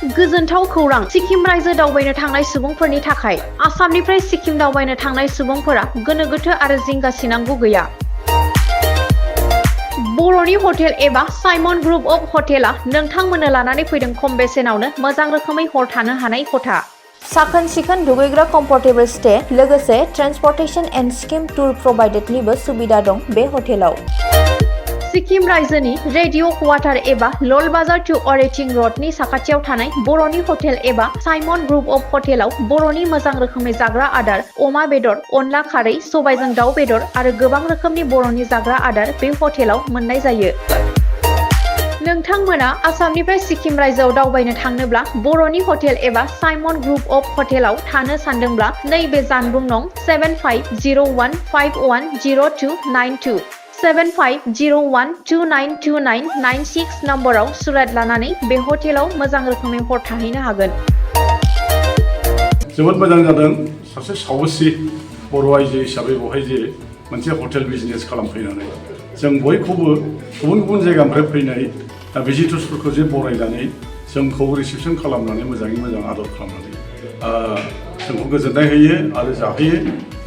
गोजोनथाव खौरां सिक्किम रायजो दावबायनो थांनाय सुबुंफोरनि थाखाय आसामनिफ्राय सिक्किम दावबायनो थांनाय सुबुंफोरा गोनो गोथो आरो जिंगा सिनांगौ गैया। बर'नि हटेल एबा साइमन ग्रुप अफ हटेला नोंथांमोननो लानानै फैदों खम बेसेनावनो मोजां रोखोमै हर थानो हानाय खथा। साखोन सिखोन दुगैग्रा कम्फर्टेबल स्टे लोगोसे ट्रेन्सपर्टेशन एन्ड स्किम टुर प्रभाइडेडनिबो सुबिदा दं बे हटेलाव। सिक्किम रायजोनि रेडिअ क्वार्टार एबा लल बाजार टु अरेटिं रडनि साखाथियाव थानाय बर'नि हटेल एबा साइमन ग्रुप अफ हटेलाव बर'नि मोजां रोखोमै जाग्रा आदार अमा बेदर, अनला खारै, सबायजों दाउ बेदर आरो गोबां रोखोमनि बर'नि जाग्रा आदार बे हटेलाव मोननाय जायो। नोंथांमोना आसामनिफ्राय सिक्किम रायजोआव दावबायनो थांनोब्ला बर'नि हटेल एबा साइमन ग्रुप अफ हटेलाव थानो सानदोंब्ला नैबे जानबुं नं 7501510292 7501292996 नम्बराव सुरात लानानै बे हटेलाव मोजां रोखोमै हर थाहैनो हागोन। जोबोद मोजां जादों सासे साहसि बर' आइजो हिसाबै बहाय जे मोनसे हटेल बिजनेस खालामफैनानै जों बयखौबो गुबुन गुबुन जायगानिफ्राय फैनाय भिजिटर्सफोरखौ जे बरायनानै जोंखौ रिसेपसन खालामनानै मोजाङै मोजां आदर खालामनानै जोंखौ गोजोननाय होयो आरो जाहोयो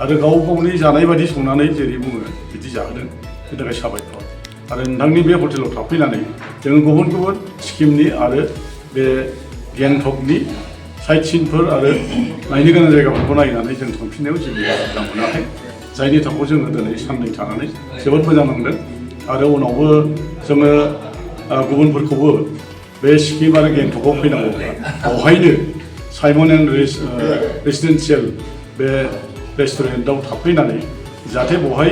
आरो गाव गावनि जानाय बायदि संनानै जेरै बुङो बिदि जाहोदों। बेनि थाखाय साबायखर आरो नोंथांनि बे हटेलाव थाफैनानै जोङो गुबुन गुबुन सिक्किमनि आरो बे गेंटकनि साइट सिनफोर आरो नायनो गोनां जायगाफोरखौ नायनानै जों थांफिननायाव जेबो उसुबिदा मोनाखै। जायनि थाखाय जोङो दिनै साननै थानानै जोबोद मोजां मोनदों आरो उनावबो जोङो गुबुनफोरखौबो बे सिक्किम आरो गेंटकआव फैनांगौब्ला बेवहायनो साइमन एन्ड रेसिडेन्सियेल बे रेस्टुरेन्टआव थाफैनानै जाहाथे बेवहाय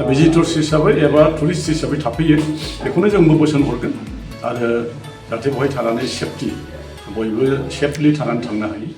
भिजिटर्स हिसाबै एबा टुरिस्ट हिसाबै थाफैयो बेखौनो जोंबो बोसोन हरगोन आरो जाहाथे बेवहाय थानानै सेफटि बयबो सेफलि थानानै थांनो हायो।